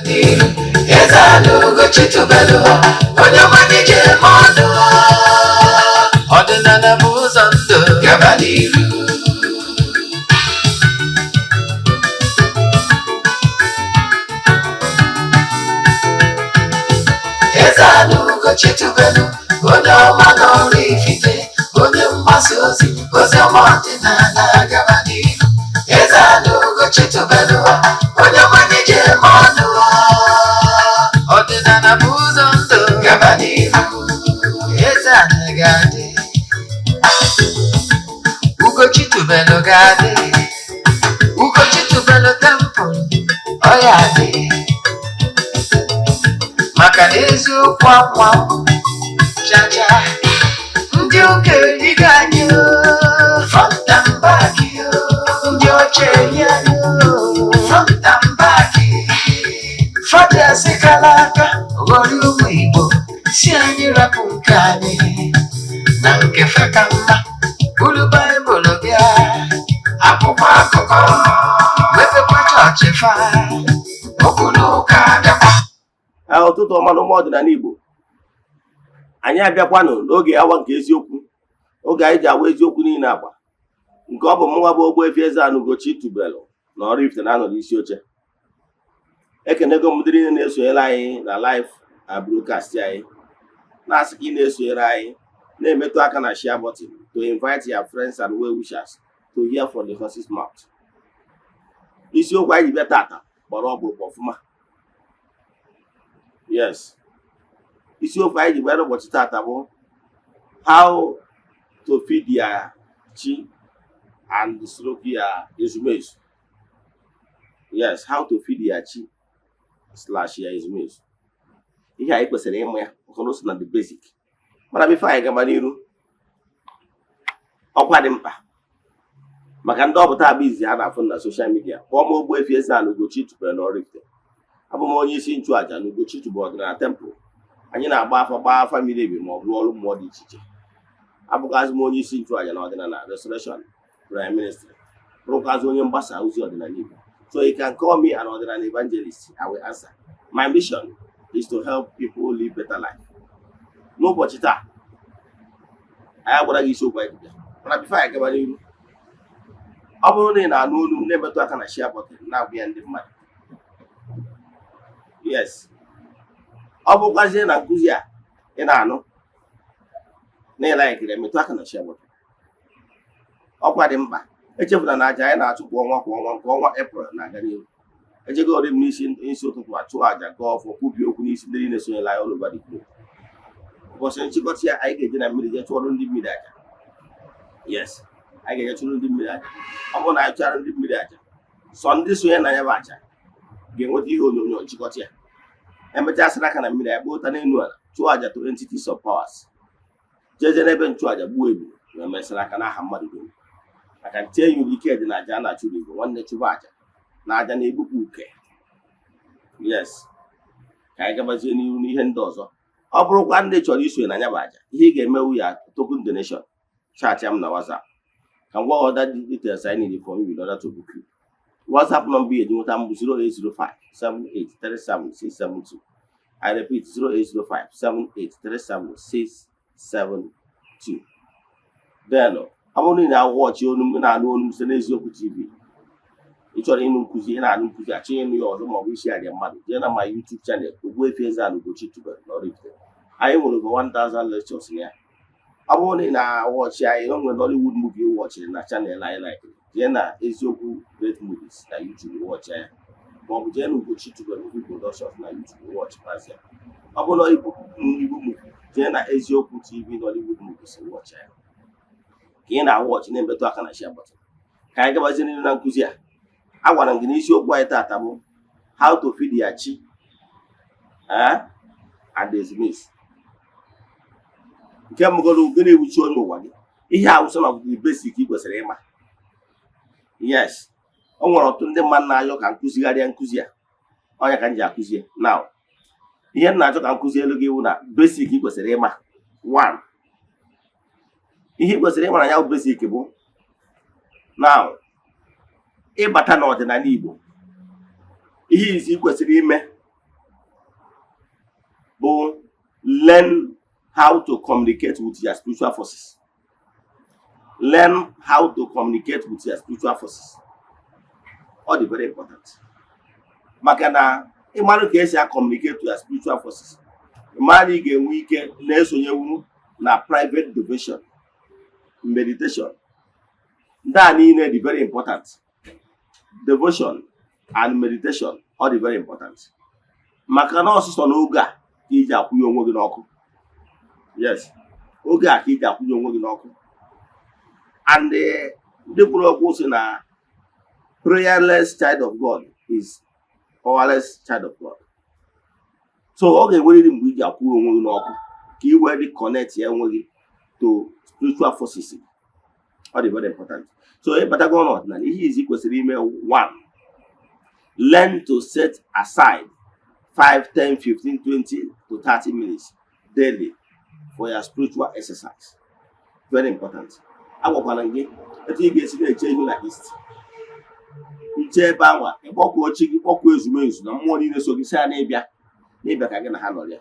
N'iru Eze-Ana Ugochi tubelu, onye ọma n'ije eme ọnụ. Ọdịnala bụ ụzọ ndụ, gaba n'iru. Eze-Ana Ugochi tubelu, onye ọma n'ọrụ ifite, onye mgbasa ozi ozi ọma ọdịnala, gaba n'iru. Eze-Ana Ugochi tubelu, onye ọma n'ije eme ọnụ. Ọdịnala bụ ụzọ ndụ, gaba n'iru. Eze-Ana ga-adị, Ugochi tubelu ga-adị, Ugochi tubelu temple ọ ya dị, maka na eziokwu akwa chacha ndị ụka erigo anyị o, front and back o, ndị ọcha eri anyị o, front and back. Fọdụ asịkala aka ghọrọ ụmụ Igbo, si anyị rapụ nke anyị na nke fe ka mma. Buru Baịbụl bịa, akwụkwọ akụkọ, mepekwa chọọchị fa, okwu na ụka bịakwa. Ụtụtụ ọma na ụmụ ọdịnala Igbo. Anyị abịakwanụ n'oge awa nke eziokwu, oge anyị ji awa eziokwu niile agba nke ọ bụ mụnwa bụ Ogbuefi Eze-Ana Ugochi tubelu na Oraifite na-anọ n'isi oche. Ekenego m ndị niile na-esonyere anyị na live na broadcast anyị, na-asị ka ị na-esonyere anyị, na-emetụ aka na share button to invite your friends and well wishers to hear from the horse's mouth. Isiokwu anyị ji bịa tata gbara ọkpụrụkpụ ọfụma. Yes, isiokwu anyị ji bịa n'ụbọchị tata bụ how to feed your chi and stroke your ezumezu. Yes, how to feed your chi slash your ezumezu. Ihe anyị kwesịrị ịmụ ya maka na o so na the basic. Mana before anyị gaba n'iru, ọkwa dị mkpa maka ndị ọpụta abụ izi ha na-afụ na social media. Kpọọ m Ogbuefi Eze-Ana Ugochi tubelu na Oraifite. Abụ m onye isi nchụaja na Ugochi tubelu ọdịnala temple. Anyị na-agba afa, gbaa afa miri emi ma ọ bụrụ ọrụ mmụọ dị iche iche. Abụkwazị m onye isi nchụaja na Ọdịnala Restoration Prayer Ministry, bụrụkwazị onye mgbasa ozi ọdịnala Igbo. So you can call me an ọdịnala evangelist, I will answer. My mission is to help people live better life. N'ụbọchị taa, anyị agwara gị isiokwu anyị ji bịa. Mana before anyị gaba n'iru, ọ bụrụ na ị na-anụ olu m, na-emetụ aka na share button, na-agwa ya ndị mmadụ. Yes, ọ bụkwazie na nkụzi a ị na-anụ na ị likeiri, emetụ aka na share button. Ọkwa dị mkpa, echefuna na aja anyị na-achụ kwa ọnwa kwa ọnwa, nke ọnwa April na-aga n'ihu. Ejegori m n'isi isi ụtụtụ achụ aja, gaa ọfọ, kwubie okwu n'isi ndị niile sonyere anyị all over the globe. Ụbọchị nchịkọta ya, anyị ga-eje na mmiri jee chụọrọ ndị mmiri aja. Yes, anyị ga-eje chụrụ ndị mmiri aja. Ọ bụrụ na anyị chụara ndị mmiri aja, sọ ndị sonye na ya bụ aja ga-enweta ihe onyonyo nchịkọta ya. Emechaa, sara aka na mmiri, anyị kpọta n'elu ala, chụọ aja to entities of powers, jeje n'ebe nchụaja, gbuo ebu wee mesara aka n'aha mmadụ dum, maka nte yuru ike dị na aja a na-achụrụ Igbo. Nwanne, chụba aja na aja na-egbukwa uke. Yes, ka anyị gabazie n'ihu n'ihe ndị ọzọ. Ọ bụrụkwa ndị chọrọ isonye na ya bụ aja, ihe ị ga-emewu ya token donation, chat m na WhatsApp ka m gwa other details I need from you in order to book you. WhatsApp number eji nweta m bụ 0805 7837 672. I repeat, 0805 7837 672. Then ọ bụrụ na ị na-awatchị olu m, na-anụ olu m site n'Eziokwu TV, ị chọrọ ịnụ nkụzi, ị na-anụ nkụzi, achọ ịnụ ya ọzọ maọbụ isi arịa mmadụ, jee na my YouTube channel, Ogbuefi Eze-Ana Ugochi tubelu na Oraifite. Anyị nwere over 1000 lectures na ya. Ọ bụrụ na ị na-awatchị anyị, o nwere Nollywood movie ị watchịrị na channel anyị like, jee na Eziokwu Great Movies na YouTube, watchị ya, maọbụ jee na Ugochi tubelu Movie Productions na YouTube, watchịkwazị ya. Ọ bụrụ na Igbo Igbo movie, jee na Eziokwu TV Nollywood Movies, watchị ya. Ka ị na-awatchị, na-emetụ aka na share button. Ka anyị gabazie n'ihu na nkụzi a. Agwara m gị na isiokwu anyị taata bụ how to feed your chi and ezumezu. Nke mbụgoro, gịnị bụ chi onye ụwa gị? Ihe a wụsọ na the basic ị kwesịrị ịma. Yes, o nwere ọtụtụ ndị mmadụ na-ayọ ka nkụzigharịa nkụzi a, ọnya ka m ji akụzie. Now, ihe m na-achọ ka nkụzi elu gị wụ na basic ị kwesịrị ịma. One, ihe ị kwesịrị ịma na ya bụ basic bụ now, ịbata n'ọdịnala Igbo, ihe izi ị kwesịrị ime. Bụ learn how to communicate with your spiritual forces. Learn how to communicate with your spiritual forces. Ọ dị very important, maka na ịmarụ ka esi a-communicate to your spiritual forces, ịmara na ị ga-enwe ike na-esonyewu na private devotion, meditation. Ndị a niile dị very important. Devotion and meditation, ọ dị very important, maka na ọsụsọ n'oge a ka iji akwụnye onwe gị n'ọkụ. Yes, oge a ka iji akwụnye onwe gị n'ọkụ. And ndị kwuru okwu sị na prayerless child of God is powerless child of God. So ọ ga-enwerịrị mgbe iji akwụnye onwe gị n'ọkụ ka ị wee dị connect ya onwe gị to spiritual forces. Ọ dị very important. So ịbatago n'ọdịnala, ihe izi kwesịrị ime: one, learn to set aside 5, 10, 15, 20 to 30 minutes daily for your spiritual exercise. Very important. Agwakwara m gị etu ị ga-esi na-eche ihu na east, nche ebe anwa, ịkpọkuo chi gị, kpọkuo ezumezu na mmụọ niile so gị, sị ya na-ịbịa n'ịbịa ka gị na ha nọrịa.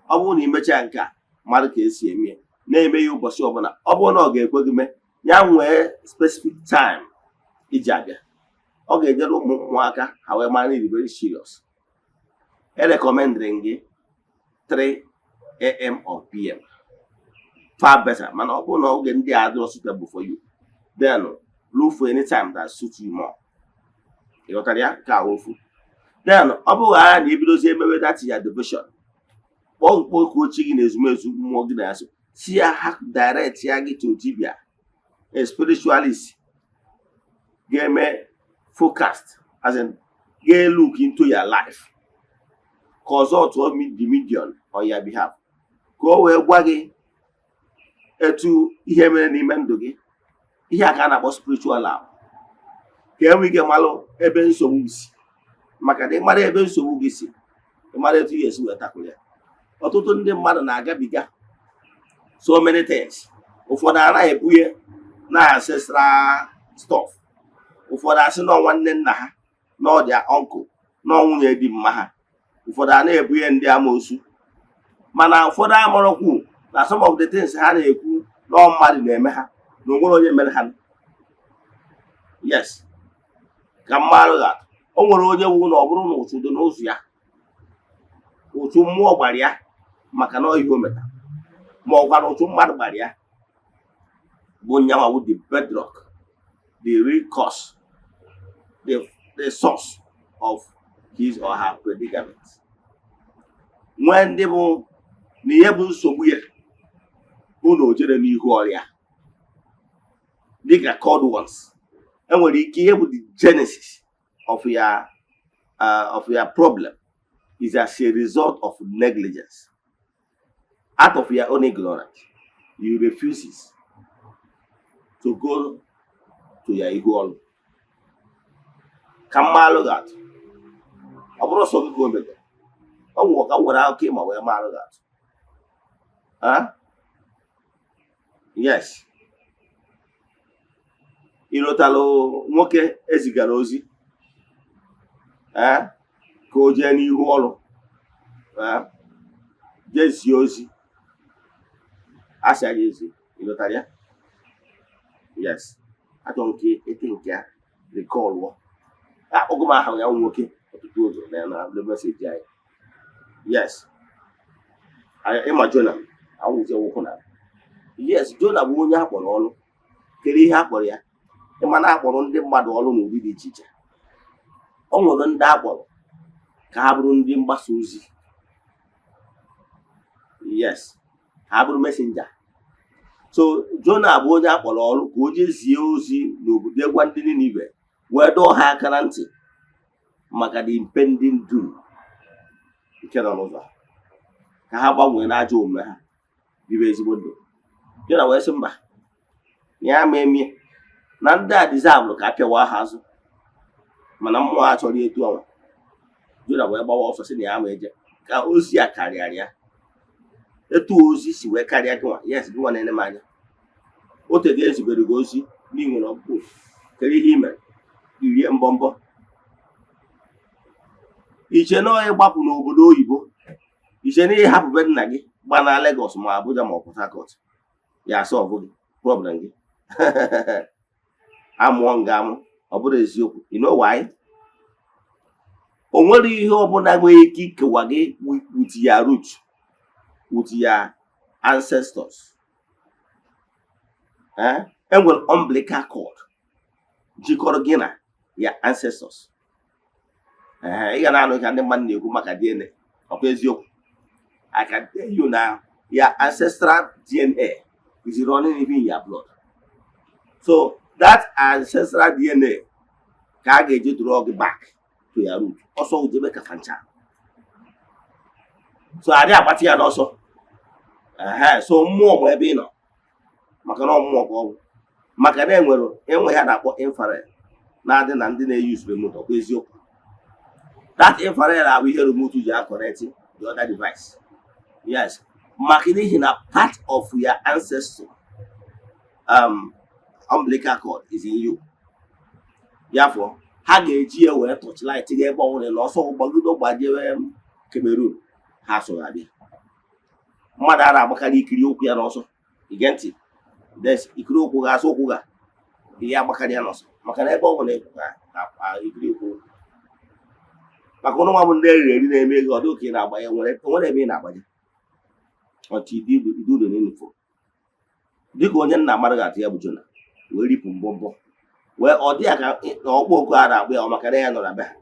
Ọ bụrụ na ị mechaa nke a, mmadụ ka esi eme ya, na-eme ya ụbọchị ọbụla. Ọ bụrụ na ọ ga-ekwe gị mee ya, nwee specific time iji abịa, ọ ga-enyere ụmụ mmụọ aka ha wee mara na ịdị very serious. E recommendịrị gị 3 a.m. or p.m. far better, mana ọ bụrụ na oge ndị a adịrọ suitable for you, then look for any time that suits you more. Ị ghọtara ya? Nke a ofu. Then ọ bụghị agha na ibidozie emewe that ya devotion, kpọọ kpọkuo chi gị na ezumezu mmụọ gị na ya so, si ya ha direct ya gị to dibia, a spiritualist ga-eme forecast, as in ga-look into your life, consult the medium on your behalf, ka o wee gwa gị etu ihe mere n'ime ndụ gị. Ihe a ka a na-akpọ spiritual lab, ka e nwee ike malụ ebe nsogbu si, maka na ịmara ebe nsogbu gị si, ịmara etu ị ga-esi wee tackle ya. Ọtụtụ ndị mmadụ na-agabiga so many things. Ụfọdụ anaghị ebunye na ancestral stuff, ụfọdụ asị na nwanne nna ha, na ọ dị uncle, na nwunye di mma ha. Ụfọdụ a na-ebunye ndị amoosu, mana ụfọdụ amarọkwu na some of the things ha na-ekwu na ọ mmadụ na-eme ha, na onwere onye mere ha. Yes, ka mmadụ ga o nwere onye wu na ọ bụrụ na ụchụ dị n'ụzọ ya, ụchụ mmụọ gbara ya maka na ọ ihe o metara, ma ọ gwara ụchụ mmadụ gbara ya, bụ nyanwa wụ the bedrock, the real cause, the source of his or her predicament. Nwee ndị bụ na ihe bụ nsogbu ya bụ na o jere n'ihu ọrịa dịka called ones. Enwere ike ihe bụ the genesis of your problem is as a result of negligence, out of your own ignorance. You refuses to go to your ihu ọrụ. Ka mmalụ gị atụ, ọ bụrụ sọ gị ka o megara, ọ nwụọ ka m were akụkọ ịma wee malụ gị atụ. Ah? Yes, ịlụtalụ nwoke ezigara ozi, eh, ka o jee n'ihu ọrụ, eh, jee zie ozi asị anya ezi. Ịlụtara ya? Yes, achọ nke ete nke ya recall. Akpọgo m aha ya nwoke ọtụtụ oge na message anyị. Yes, ịma Jona awụzi nwoke na. Yes, Jona bụ onye akpọrọ ọrụ. Kedu ihe a kpọrọ ya? Ịma na akpọrọ ndị mmadụ ọrụ n'ụdị dị iche iche. O nwere ndị akpọrọ ka ha bụrụ ndị mgbasa ozi. Yes, ha bụrụ messenger. So Jona bụ onye akpọrọ ọrụ ka o jee zie ozi n'obodo, gwa ndị Ninive, wee dọọ ha aka na ntị maka the impending doom nke nọ n'ụzọ, ka ha gbanwee n'ajọ omume ha, bibe ezigbo ndụ. Jona wee sị mba, na ya ma emie na ndị a deserve ka a pịawa ha azụ, mana mmụọ a chọrọ etu ọnwa. Jona wee gbawa ọsọ, sị na ya ma eje ka ozi a karịara ya. Etu ozi si wee karịa gịnwa, yes, gịnwa na-ene m anya, o tego ezibere gị ozi na ị nwere ọkpụkpụ. Kedu ihe i mere? Irie mbọmbọ iche na onye gbapụ n'obodo oyibo. Iche na ịhapụ be nna gị gbana Lagos ma Abuja ma ọ Port Harcourt ya solve gị problem gị. Amụọ nga amụ, ọ bụrụ eziokwu. You know why? O nwere ihe ọbụla nwere ike ikewa gị with your root, with your ancestors. Eh? Enwere umbilical cord jikọrọ gị na your ancestors. Ee, ị ga na-anụ ka ndị mmadụ na-ekwu maka DNA. Ọkwa eziokwu? I can tell you now, your ancestral DNA is running even in your blood. So that ancestral DNA ka a ga-eji draw gị back to your root. Ọsọ jebe Kafancha, so adị agbatị ya n'ọsọ. Ehe, so mmụọ bụ ebe ị nọ, maka na ọ mmụọ ka ọ bụ, maka na enwere enwe ha na-akpọ infrared na-adị na ndị na-use remote. Ọkwa eziokwu? That infrared abụ ihe remote ji aconnect the other device. Yes, maka n'ihi na part of your ancestor umbilical cord is in you. Therefore, ha ga-eji ya wee torchlight gị ebe ọbụla na ọsọ gbagido gbajewe Cameroon, ha so abịa. Mmadụ a na-agbakarị ikiri ụkwụ ya n'ọsọ. Ige ntị, des ikiri ụkwụ ga asụ ụkwụ ga ihe agbakarị ya n'ọsọ, maka na ebe ọ bụla ịkwụ ka ikiri ụkwụ, maka ụnụ nwa bụ ndị eriri eri na-eme ego. Ọ dị oke na-agbanye nwere nwere ebe ị na-agbanye ọtụ idudo n'inifo, dịka onye nna mmadụ ga-atụ ya bụ Jona wee ripụ mbọmbọ wee ọ dị ya ka na ọkpọ oku a na-akpọ ya ọ maka na ya nọ na be ha.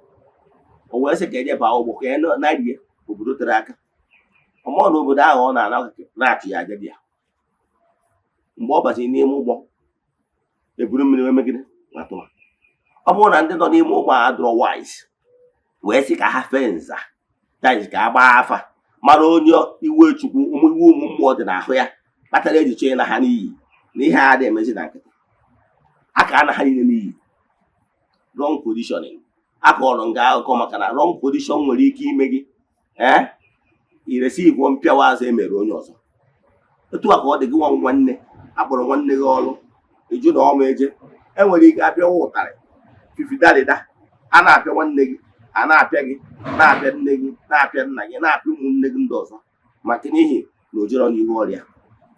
O wee sị ka eje baa ụgbọ ka ya narie obodo tere aka ọmụọ na obodo ahụ ọ na-ana na-achụ ya aja dị ya. Mgbe ọ bachiri n'ime ụgbọ, eburu mmiri wee megide na tụma. Ọ bụrụ na ndị nọ n'ime ụgbọ a dụrọ wise wee sị ka ha fee nza, that is, ka a gbaa afa mara onye iwe Chukwu, ụmụ iwe ụmụ mmụọ dị n'ahụ ya kpatara eji chọọ ịna ha n'iyi, na ihe a na-emezi na nkịtị a ka ana ha niile n'iyi. Wrong positioning akọrọ nga akụkọ, maka na wrong position nwere ike ime gị ee iresi igwe mpịawa azụ emere onye ọzọ. Etu a ka ọ dị gị nwa nwanne akpọrọ nwanne gị ọrụ ịjụ na ọma eje, enwere ike apịawa ụtarị fifidalida a na-apịa nwanne gị, a na-apịa gị, na-apịa nne gị, na-apịa nna gị, na-apịa ụmụnne gị ndị ọzọ, maka n'ihi na o jero n'ihu ọrịa.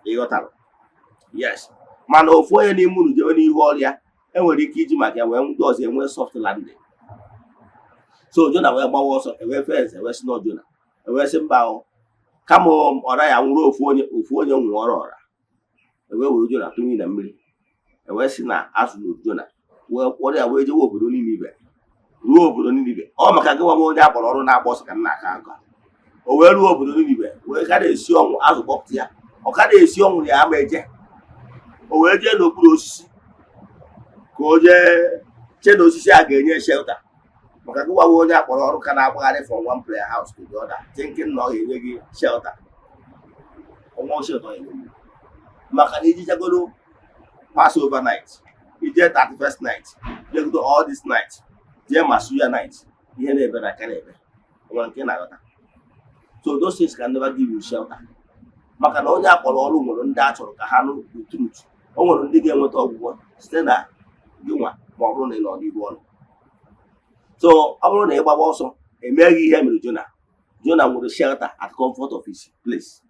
Ịghọtara? Yes, mana ofu onye n'ime unu jewe n'ihu ọrịa, enwere ike iji maka ya wee ndị ọzọ enwee soft landing. So Jona wee gbawa ọsọ, ewee fee eze, wee sị na Jona ewee sị mba ahụ, kama ọra ya nwụrụ ofu onye, ofu onye nwụọrọ ọra. Ewee were Jona tụnye na mmiri, ewee sị na azụrụ Jona, wee kpọrọ ya wee jewe obodo Ninive. Ruo obodo Ninive, ọ maka gị nwa m onye akpọrọ ọrụ na-agba ọsọ ka nna aka aka. O wee ruo obodo Ninive, wee ka na-esi ọnwụ azụ kpọpụta ya. Ọ ka na-esi ọnwụ ya ama eje. O wee jee n'okpuru osisi ka o jee chee na osisi a ga-enye shelter. Maka gị nwa onye akpọrọ ọrụ ka na-agbagharị from one prayer house to the other, thinking na ọ ga-enye gị shelter, ọnwa shelter ọ ga-enye gị, maka na ijichagoro Passover night, ije 31st night, jegodo all this night, jee masuya night, ihe na-ebe na aka na-ebe nwere nke na-aghọta. So those things can never give you shelter, maka na onye akpọrọ ọrụ nwere ndị a chọrọ ka ha nụ the truth. O nwere ndị ga-enweta ọgwụgwọ site na gị nwa ma ọ bụrụ na ị nọ n'ihu ọrụ. So ọ bụrụ na ị gbaba ọsọ, emeghị ihe mere Jona. Jona nwere shelter at comfort of his place,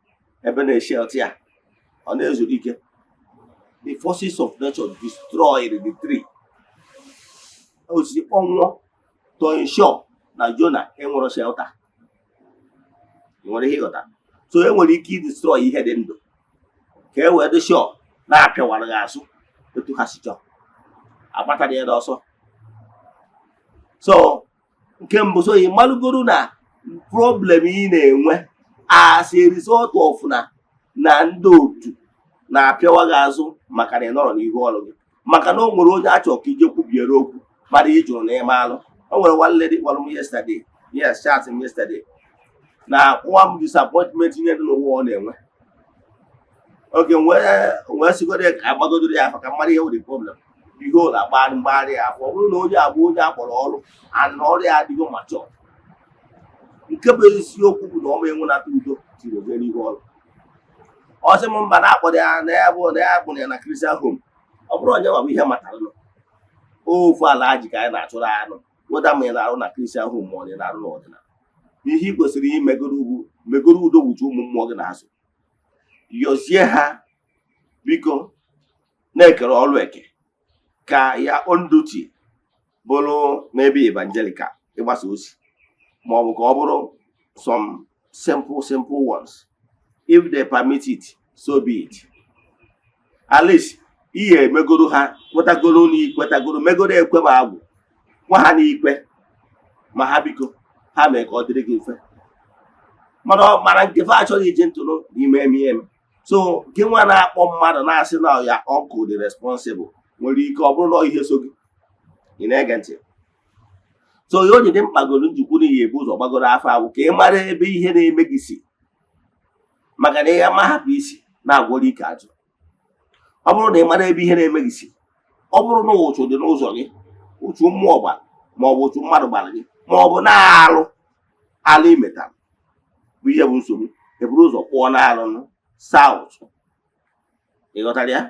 ebe na-eshelter ya, ọ na-ezuru ike. The forces of nature destroyed the tree, osisi kpọnwụọ, to ensure na Jona enwero shelter. Ị nwere ihe ịghọta? So e nwere ike idestroy ihe dị ndụ ka e wee dị sure na-apịawara gị azụ etu ha si chọọ, agbatara ya n'ọsọ. So nke mbụ, so ị malụgoro na problem ị na-enwe as a result of na ndị otu na-apịawa gị azụ, maka na ị nọrọ n'ihu ọrụ gị, maka na o nwere onye achọ ka ije kwubiere okwu, mana ị jụrụ na ịma alụ. O nwere one lady kpọrọ m yesterday, yes, chat m yesterday, na akpụwa m disappointment ihe dị n'ụwa ọ na-enwe oge wee sịgodo ya ka agbagodoro ya afa ka mmadụ ihe wụ the problem. Ihe ụlọ agbagharị mgbagharị ya afọ, ọ bụrụ na onye abụ onye akpọrọ ọrụ and na ọrụ ya adịgo mature, nke bụ eziokwu bụ na ọ ma enwenata udo tiri oje n'ihu ọrụ. Ọ sị m mba, na akpọrọ ya na ya bụ na ya kpụrụ ya na Christian home. Ọ bụrụ onye nwa bụ ihe matara nọ ofu ala ji ka anyị na-achụrụ anụ weda ma ị na-arụ na Christian home ma ọ na-arụ n'ọdịnala. Ihe ị kwesịrị imegoro ugwu, megoro udo wuchi ụmụ mmụọ gị na-azụ, yọzie ha biko, na-ekere ọrụ eke ka ya own duty bụrụ n'ebe evangelical, ịgbasa ozi, ma ọ bụ ka ọ bụrụ some simple simple ones. If they permit it, so be it. At least ihe emegoro ha kwetagoro na ikwetagoro, megoro ekwe ma agwụ gwa ha n'ikwe ma ha biko, ha mee ka ọ dịrị gị mfe. Mana mana nke fa achọghị ije ntụrụ n'ime eme eme. So gị nwa na-akpọ mmadụ na-asị na ya uncle dị responsible, nwere ike ọ bụrụ na ihe so gị ị na-ege ntị. So ihe o ji dị mkpagoro njikwu na ihe ebu ụzọ gbagoro afọ agwụ ka ị mara ebe ihe na-eme gị si, maka na ihe ama hapụ isi na-agwọrọ ike ajụ. Ọ bụrụ na ị mara ebe ihe na-eme gị si, ọ bụrụ na ụchụ dị n'ụzọ gị, ụchụ mmụọ gbara, ma ọ bụ ụchụ mmadụ gbara gị, ma ọ bụ na-alụ alụ imetara bụ ihe bụ nsogbu, eburu ụzọ kpụọ na-alụ south. Ị ghọtara ya?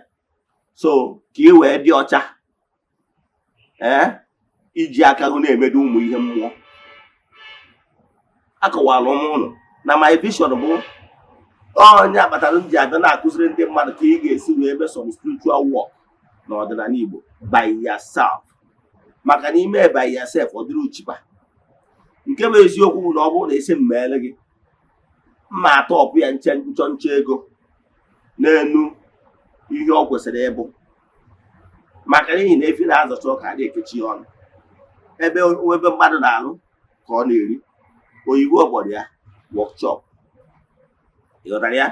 So ka ị wee dị ọcha, ee, iji aka gị na-emedo ụmụ ihe mmụọ. Akọwara m ụnụ na my vision bụ onye kpatara m ji abịa na-akụziri ndị mmadụ ka ị ga-esi wee mee some spiritual work n'ọdịnala Igbo by yourself, maka na ime by yourself, ọ dịrị uchiba. Nke bụ eziokwu bụ na ọ bụrụ na esi mmeele gị mma atọpụ ya nche nchọ nchọ ego n'enu ihe ọ kwesịrị ịbụ, maka n'ihi na efi na-azọcha ọka adị ekechi ya ọnụ. Ebe ebe mmadụ na-alụ ka ọ na-eri, oyibo kpọrọ ya workshop. Ị ghọtara ya?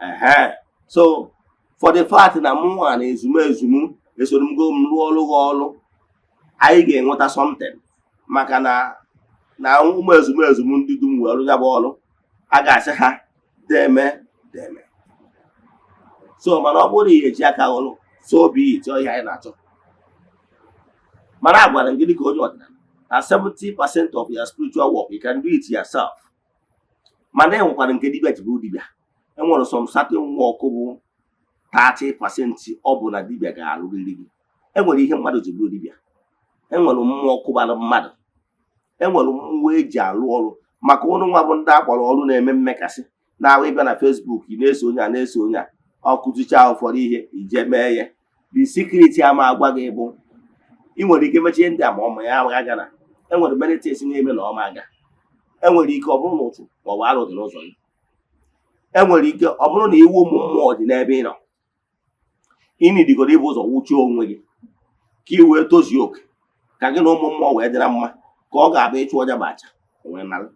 Ehe. So for the fact na mụnwa na ezumezu m esoro m go m rụọ ọrụ gị ọrụ, anyị ga-enweta something, maka na na ụmụ ezumezu m ndị dum wee rụ ya bụ ọrụ, a ga-asị ha deme deme. So mana ọ bụrụ na ị eji aka ọrụ, so be it. Ọ ihe anyị na-achọ. Mana agwara m gị, dịka onye ọdịnala, na 70% of your spiritual work, you can do it yourself. Mana e nwekwara nke dibịa ji bụrụ dibịa. Enwere some certain work bụ 30% ọ bụ na dibịa ga-alụrịrị gị. Enwere ihe mmadụ ji bụrụ dibịa, enwere mmụọ kụbara mmadụ, enwere mmụọ eji alụ ọrụ. Maka ụnụ nwa bụ ndị akpọrọ ọrụ na-eme mmekasị na-ahụ, ịbịa na Facebook, ị na-eso onye a, na-eso onye a, ọ kụzicha ụfọdụ ihe, ije mee ya. The secret ama agwa gị bụ ị nwere ike mechie ndị a, ma ọ ma ya aga na enwere many things na-eme na ọma aga. Enwere ike ọ bụrụ na ụchụ ma ọ bụ arụ dị n'ụzọ gị. Enwere ike ọ bụrụ na iwu ụmụ mmụọ dị n'ebe ị nọ. Ị nidigoro ibu ụzọ nwụchie onwe gị ka ị wee tozuo oke, ka gị na ụmụ mmụọ wee dị na mma, ka ọ ga-abụ ịchụ ọja bụ aja o wee nara.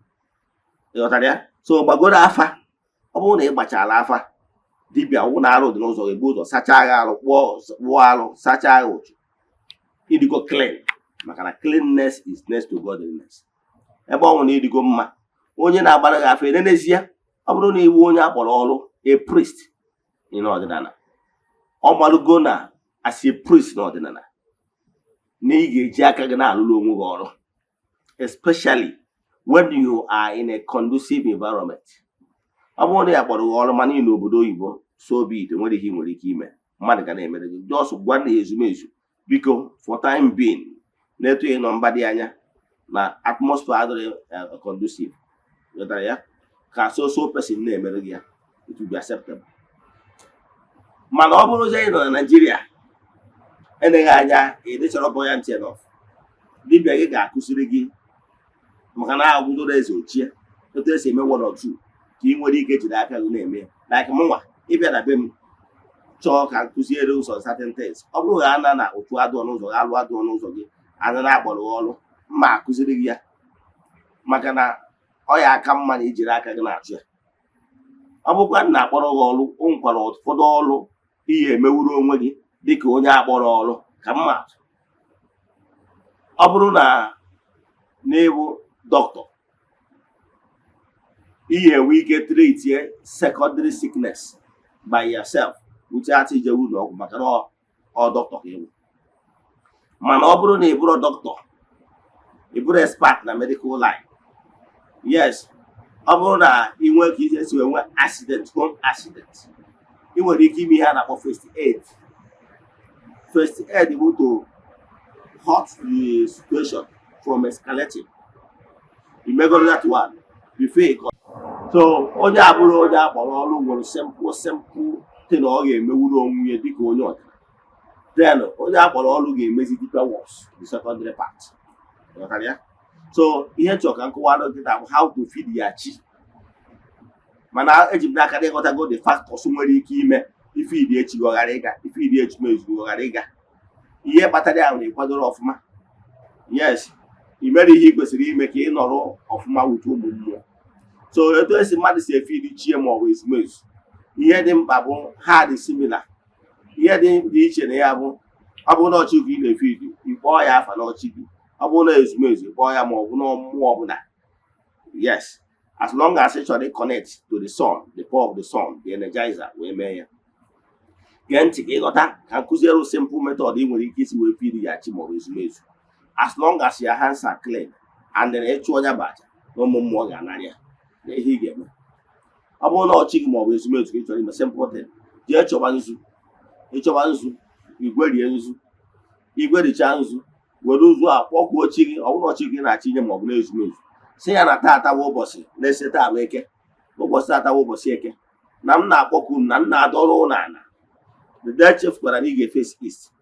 Ị ghọtara ya? So gbagoro afa. Ọ bụrụ na ị gbachara afa dibịa wụ na arụ dị n'ụzọ gị, bụ ụzọ sachaa gị arụ, kpụọ kpụọ arụ, sachaa gị ụchụ, ịdịgo clean, maka na cleanness is next to godliness. Ebe ọ nwụ na ịdịgo mma, onye na-agbara gị afa enenezie. Ọ bụrụ na iwu onye akpọrọ ọrụ, a priest in ọdịnala, ọ malụgo na as a priest n'ọdịnala na ị ga-eji aka gị na-alụrụ onwe gị ọrụ, especially when you are in a conducive environment. Ọ bụrụ na ya kpọrọ gị ọrụ mana ị n'obodo oyibo, so be it. Nwere ihe ị nwere ike ime, mmadụ ga na-emere gị. Just gwa na ezumezu biko, for time being, na-etu ị nọ mba dị anya na atmosphere adịrị conducive. Ghọtara ya? Ka so so person na-emere gị ya, it will be acceptable. Mana ọ bụrụzie ị nọ na Naịjirịa, eleghị anya ị dịchọrọ buoyant enough, dibịa gị ga-akụziri gị, maka na agwụdoro eze ochie otu esi eme one or two, ka ị nwere ike jiri aka gị na-eme ya. Like mụnwa, ịbịa na be m chọọ ka m kụziere ụzọ certain things, ọ bụrụ na ana na otu adụọ n'ụzọ gị, alụ adụọ n'ụzọ gị, ana na akpọrọ gị ọrụ, mma akụziri gị ya, maka na ọ ya aka mma na ijiri aka gị na-achụ ya. Ọ bụkwa na akpọrọ gị ọrụ, o nwekwara ụfọdụ ọrụ ihe emewuru onwe gị dịka onye akpọrọ ọrụ. Ka mma atụ, ọ bụrụ na n'ịbụ dọkịta, ihe enwe ike treatie secondary sickness by yourself without ije ụlọ ọgwụ, maka na ọ dọkịta ka ịbụ. Mana ọ bụrụ na ị bụrụ dọkịta, ị bụrụ expert na medical line, yes, ọ bụrụ na ị nwee ka isi wee nwee accident, home accident, ị nwere ike ime ihe a na-akpọ first aid. First aid bụ to halt the situation from escalating. Imegoro that one. Before ị so onye abụrụ onye akpọrọ ọrụ nwere simple simple thing ọ ga-emewuru onwe ya dịka onye ọdịnala. Then onye akpọrọ ọrụ ga-emezi deeper works, the secondary part. Ghọtara ya? So ihe nchọ ka nkọwara kịta bụ how to feed ya chi, mana eji m n'aka na ịghọtago the factors nwere ike ime ifeedi echi gị ọ ghara ịga, ifeedi ezumezu gị ọ ghara ịga. Ihe kpatara ya na ịkwadoro ọfụma, yes, ị mere ihe ị kwesịrị ime ka ị nọrọ ọfụma wute ụmụ mmụọ. So etu esi mmadụ si efeedi chie ma ọ bụ ezumezu, ihe dị mkpa bụ ha dị similar. Ihe dị iche na ya bụ, ọ bụrụ na ọchị gị ị na-efeedi, ị kpọọ ya afa n'ọchị gị. Ọ bụrụ na ezumezu, ị kpọọ ya, ma ọ bụ na mmụọ ọbụla. Yes, as long as ị chọrọ connect to the sun, the power of the sun, the energizer, wee mee ya. Gee ntị ka ịghọta ka nkụziere simple method ị nwere ike isi wee feed ya chi maọbụ ezumezu. As long as your hands are clean and then ịchụ onye bụ aja na ụmụ mmụọ ga-anara ya na ihe ị ga-eme, ọ bụrụ na ọchị gị maọbụ ezumezu ka ị chọrọ ime, simple thing: jee chọba nzu. Ịchọba nzu, igwerie nzu, igwerichaa nzu, were nzu a kpọkwuo chi gị. Ọ bụrụ na ọchị gị na-achọ inye maọbụ na ezumezu, si ya na taata bụ ụbọchị na-ese, taa bụ Eke, ụbọchị taata bụ ụbọchị Eke, na m na-akpọku m na m na-adọrọ ụlọ ala. The echefukwara na ị ga-eface east,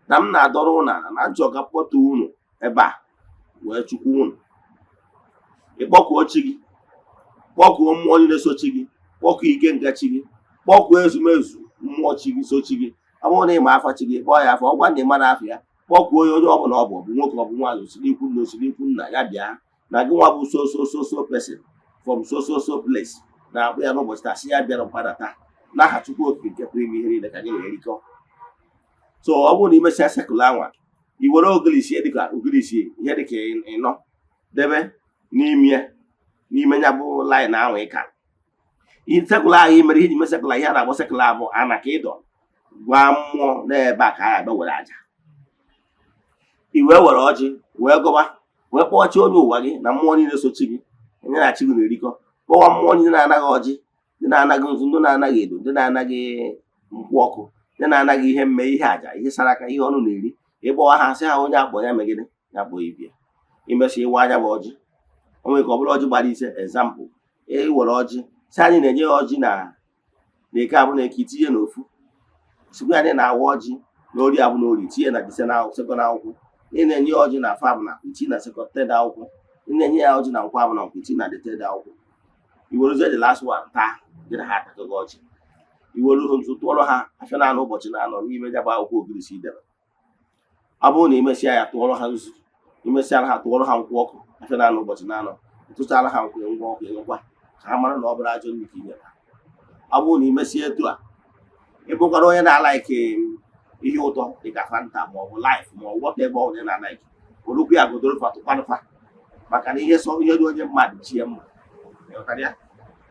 na m na-adọrọ ụlọ ala na nchọ ka kpọtụ unu ebe a wee chukwu unu. Ịkpọkuo chi gị, kpọkuo mmụọ niile so chi gị, kpọkuo ike nga chi gị, kpọkuo ezumezu mmụọ chi gị so chi gị. Ọ bụrụ na ị ma afa chi gị, kpọọ ya afa. Ọ gwa na ị mara afa ya, kpọkuo ya, onye ọbụla ọ bụ, ọ bụ nwoke, ọ bụ nwaanyị, osiri ikwu nna, osiri ikwu nna ya, bịa na gị nwa bụ so so so so person from so so so place na-akpụ ya n'ụbọchị taa, sị ya bịara mkpadata n'aha Chukwu Okike nke pụrụ ime ihe niile ka gị na-erikọ. So ọ bụrụ na ị mesịa circle anwa, i were ogirisi dịka ogirisi ihe dịka ịnọ debe n'ime ya, n'ime ya bụ line ahụ ịka circle ahụ i mere. Ihe ji mee circle, ihe a na-akpọ circle ahụ bụ ana ka ịdọ gwa mmụọ n'ebe a ka a ga-abịa were aja. I wee were ọjị wee gọba, wee kpọọ chi onye ụwa gị na mmụọ niile so chi gị onye na chi gị na-erikọ. Kpọwa mmụọ niile na-anaghị ọjị, ndị na-anaghị nzu, ndị na-anaghị edo, ndị na-anaghị nkwụ ọkụ, ndị na-anaghị ihe mme, ihe àjà, ihe sara aka, ihe ọnụ na-eri. Ịkpọwa ha, sị ha onye akpọ ya megide ya kpọọ ibia. Imesị ịwa anya bụ ọjị, o nwere ka ọ bụrụ ọjị gbara 5. Example, iwere ọjị si anyị na-enye ya ọjị na Eke abụ na Eke, itinye n'ofu. Sikwa anyị na-awa ọjị na Ori abụ na Ori, tinye na dise na second akwụkwọ. Ị na-enye ya ọjị na afọ abụ na afọ, itinye na second third akwụkwọ. Ị na-enye ya ọjị na nkwọ abụ na nkwọ, itinye na the third akwụkwọ. I werezie the last one taa, gị na ha atakọghị ọjị. I were nzu tụọrọ ha afịa na-anọ ụbọchị na-anọ n'ime ya bụ akwụkwọ ogirisi idebe. Ọ bụrụ na imesịa ya, tụọrọ ha nzu, imesịara ha, tụọrọ ha nkwụ ọkụ afịa na-anọ ụbọchị na-anọ, tụchara ha nkwụ ngwa ọkụ, ịṅụkwa ka ha mara na ọ bụrụ ajọ nri ka i nyere ha. Ọ bụrụ na imesie etu a, ị bụkwara onye na-alike ihe ụtọ dịka Fanta ma ọ bụ Life ma ọ bụ whatever ọ na-alike, werukwu ya godoro fa, tụkwanụ fa, maka na ihe sọ ihe dị onye mmadụ chi ya mma. Ịghọtara ya?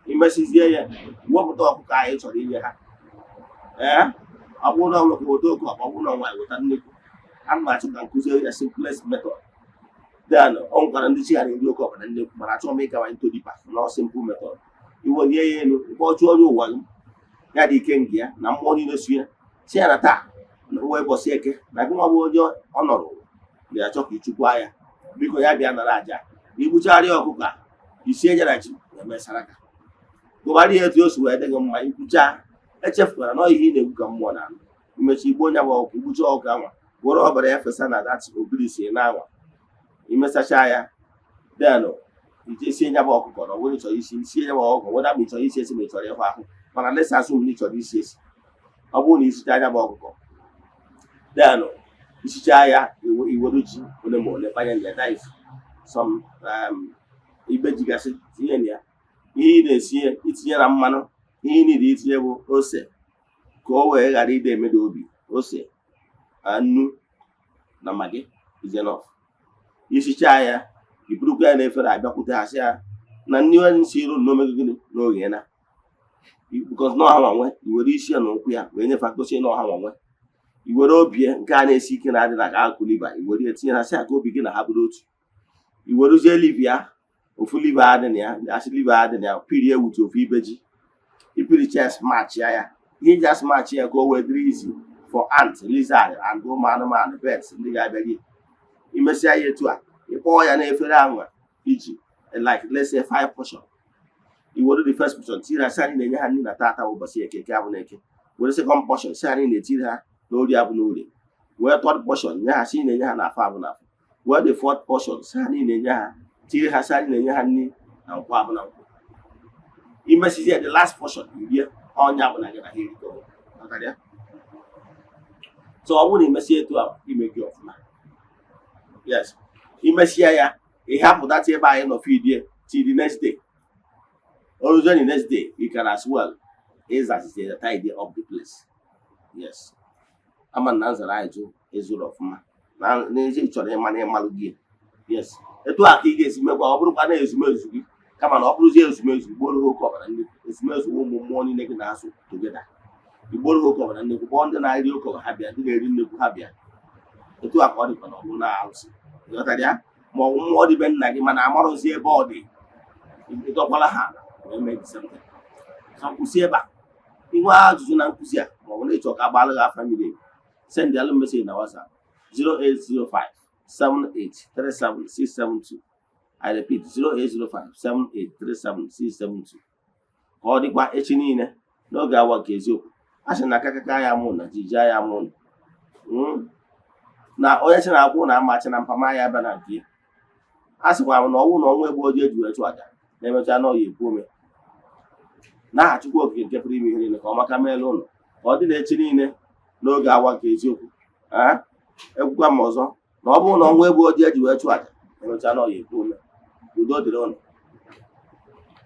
Imesizie ya, wepụta ọkụkọ ahụ ị chọrọ inye ha. Ee, ọ bụrụ na nwoke, weta oke ọkpa. Ọ bụrụ na nwaanyị, weta nnekwu. Ana m achọ ka nkụziere ya simplest method. Then ọ nwekwara ndị chi ha na-eri oke ọkpa na nnekwu, mana achọrọ m ịgawa into deeper na simple method. Iwelie ya elu, ịkpọchụ onye ụwa gị ya dị ike nke ya na mmụọ niile so ya, si ya na taa na nwa ụbọchị Eke, na gị nwa bụ onye ọ nọrọ ụwa na-achọ ka ịchụkwa ya, biko ya bịa nara aja. Igbuchagharịa ọkụkọ a, isie ya na ji wee mesara ka gụbara ya etu o si wee dị gị mma. Ikwucha, echefukwara na ihe ị na-egwu ka mmụọ na-anụ. Imechi igbu onye bụ ọkụ, igbucha ọkụ anwa, were ọbara ya fesa na that ogirisi na anwa. Imesacha ya, then ije sie nya bụ ọkụkọ. Na ọ bụrụ chọrọ isi, sie ya bụ ọkụkọ, weda ma ị chọrọ isi esi ma ị chọrọ ịhụ ahụ, mana let's assume na ị chọrọ isi esi. Ọ bụrụ na isicha anya bụ ọkụkọ, then isicha ya, iweru ji ole ma ole banye na ya, that is some ibe jigasị tinye na ya. Ihe ị na-esinye, itinye na mmanụ. Ihe ị niile itinye bụ ose, ka o wee ghara ide emeda obi. Ose, nnu na Maggi is enough. Isichaa ya, iburukwa ya n'efere, abịakwute ha, sị ya na nni onye si iru na omego gịnị n'oge na because na ọha nwanwe. I were isi ya na ụkwụ ya wee nyefe, gosi na ọha nwanwe. I were obi nke a na-esi ike na adị na ka akụkụ liver, i were ya tinye ha, sị ya ka obi gị na ha bụrụ otu. I werezie liver ya, ofu liver adị na ya, asị liver adị na ya, pirie wutu ofu ibe ji. Ipiricha ya, smash ya. Ihe iji asmash ya, ka o wee dịrị easy for ant, lizard and ụmụ anụmanụ, birds ndị ga-abịa rie. Imesịa ya etu a, ịkpọọ ya n'efere anwa iji like, let's say, five portion. Iwere the first portion tiri ha, sị anyị na-enye ha nri na tata bụ ụbọchị Eke, Eke abụ na Eke. Were second portion, sị anyị na-etiri ha n'Orie abụ n'Orie. Wee third portion nye ha, sị na-enye ha na Afọ abụ na Afọ. Wee the fourth portion, sị anyị na-enye ha, tiri ha, sị anyị na-enye ha nri na Nkwọ abụ na Nkwọ. Imesizie the last portion, irie ọnya bụ na gị na ha erikọ. Ghọtara ya? So ọ bụrụ na imesie etu a, ime gị ọfụma. Yes, imesie ya, ị hapụtata ebe anyị nọ fidie till the next day. Oruzie the next day, you can as well ịzazizie tidy up the place. Yes, ama na nzara anyị jụ ezuru ọfụma na n'ezi ị chọrọ ịma na ịmalụ gị. Yes, etu a ka ị ga-esi mekwa. Ọ bụrụkwa na ezumezu gị, kama na ọ bụrụzie ezumezu igboro ha oke ọbara nnekwu. Ezumezu ụmụ mmụọ niile gị na-asụ together. Igboro ha oke ọbara nnekwu, kpọọ ndị na-eri oke ọbara ha bịa, ndị na-eri nnekwu ha bịa. Etu a ka ọ dịkwa na ọ bụrụ na arụsị, ịghọtara ya, ma ọ bụ mmụọ dị be nna gị, mana amarụzi ebe ọ dị, ịdọkwala ha ala wee mee the same thing. Ka m kwụsị ebe a. Inwe ajụjụ na nkụzi a, ma ọ bụ na ịchọ ka agbalụ gị afa miri emi, send alụ message na WhatsApp 0805 7837672. I repeat, 0805 7837672. Ka ọ dịkwa echi niile n'oge awa nke eziokwu. A sị na akakaka ya mụ na jijia ya mụ na onye chi na-akwụ na ama achị na mpama ya aba na nke ya. A sịkwa m na ọnwụ na ọnwa egbu ojii eji wee chụ aja na-emecha na ọya ekwu ome n'aha Chukwu Okike nke pụrụ ime ihe niile. Ka ọ maka meela ụlọ, ka ọ dị na echi niile n'oge awa nke eziokwu. Ee, ekwukwa m ọzọ na ọ bụrụ na ọnwa egbu ojii eji wee chụ aja emechaa na ọya ekwu ome. Udo dịrị ụnụ.